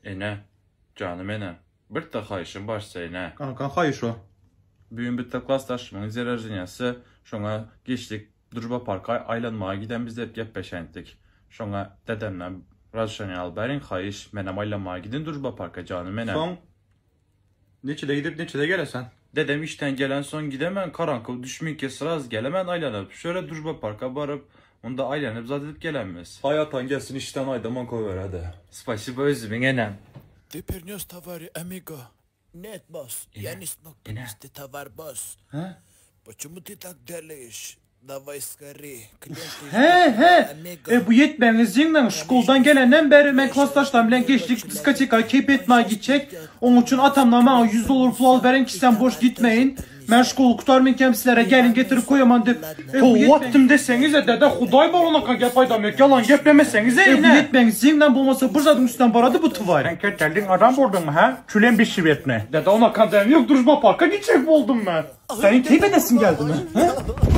Ene, janym ene, birde haýyşym barsa ene. Kanka haýyş o? Bügün bitte klasdaşymyň dzen roždeniýasy, şoňa giçlik Družba parka aýlanmaga gidemiz diýip gepleşendik. Şoňa dädemden razrşeniýa alyp beriň haýyş, menem aýlanmaga gidin Družba parka janym ene. Soň neçede gidip neçede gelesen? Dedem işden gelensoň gidemen karanky düşminke sraz gelemen aýlanyp, şöyle Družba parka baryp, onda aýlanyp zat edip gelenmiz. Haý ataň gelsin işden aýdaman kowerede. Spasibo özümiň enem. Ты принес товары, амиго? Нет, босс, я не смог принести товар, босс. Почему ты так делаешь? Давай скорее, клиенты He ждут he. меня, амиго. E bu ýetmeňiz ýyňnaň şkoldan gelenden bäri men klasdaşlarym bilen giçlik diskoteka keýp etmäge gitjek. Oň üçin atamdan maňa 100 dollar pul alyp beriň ki sen boş gitmeýin. Men şkoly gutarmynkäm sizlere gelin getirip goýaman diýip. E bu ýetdim deseňize dede hudaý bar onaka gep aýdam ýok ýalan geplemeseňize ine. E bu ýetmeňiz ýyňnaň bolmasa bir zadyň üstünden barady bu twar. Sen keteldiň adam bolduňmy hä? Çülen bişip etme. Dede onaka däm ýok družba parka gitjek boldum men. Seniň keýp edesiň geldimi? He?